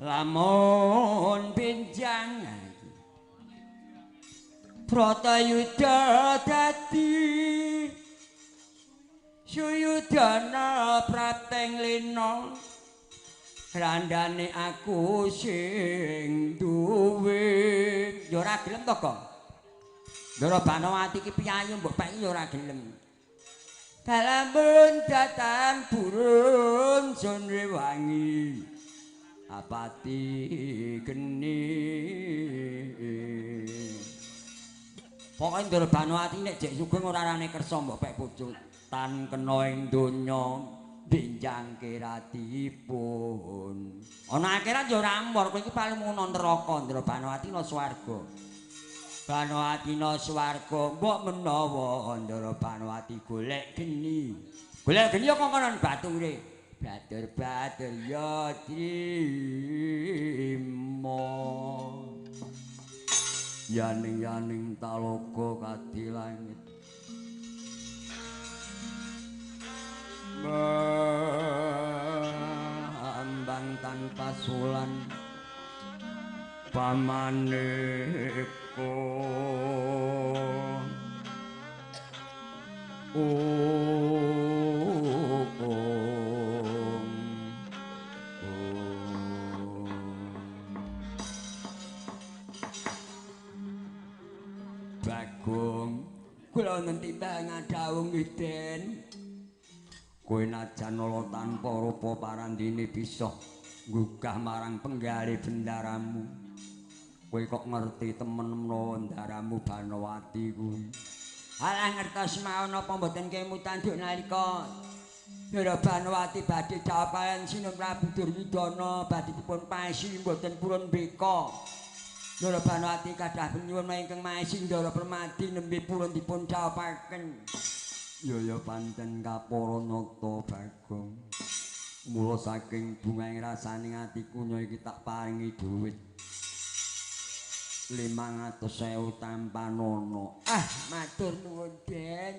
Lamun benjang Bratayuda dadi Suyudana prateng lena randane aku sing duwe. Ya ora gelem to, Gong. Ndara Banowati iki piyayi mbok peki ya ora gelem. Kalamun datan purun sun rewangi apati geni. Pokoke Ndara Banowati nek jek sugeng ora rane kersa mbok pek bojo tan kena ing donya benjang kiratipun. Ana akhirat ya ora amor, kowe iki paling ngono neraka. Ndara Banowati ana swarga. Banowati ana swarga, mbok menawa Ndara Banowati golek geni. Golek geni kok kono bature. Batur-batur ya trimo. Yaning-yaning talaga kadi langit. Ambang tanpa sulan pamaneka Bagong kula nentimbang ngadhawuh nggih Den. Kowe najan ala tanpa rupa parandene bisa nggugah marang penggalih bendaramu. Kowe kok ngerti temen menawa ndaramu Banowati kuwi. Alah ngertos mawon napa mboten kemutan nduk nalika Ndara Banowati badhe jawab Sinun Prabu Duryudana badhe dipun paesi mboten purun mbeka. Ndara Banowati kathah penyuwun ingkang maesi Ndara Permadi nembe purun dipun jawabaken. Ya ya pancen kapara nata Bagong. Mula saking bungahing rasane atiku nya iki tak paringi dhuwit 500.000 tanpa nono. Ah, matur nuwun Den.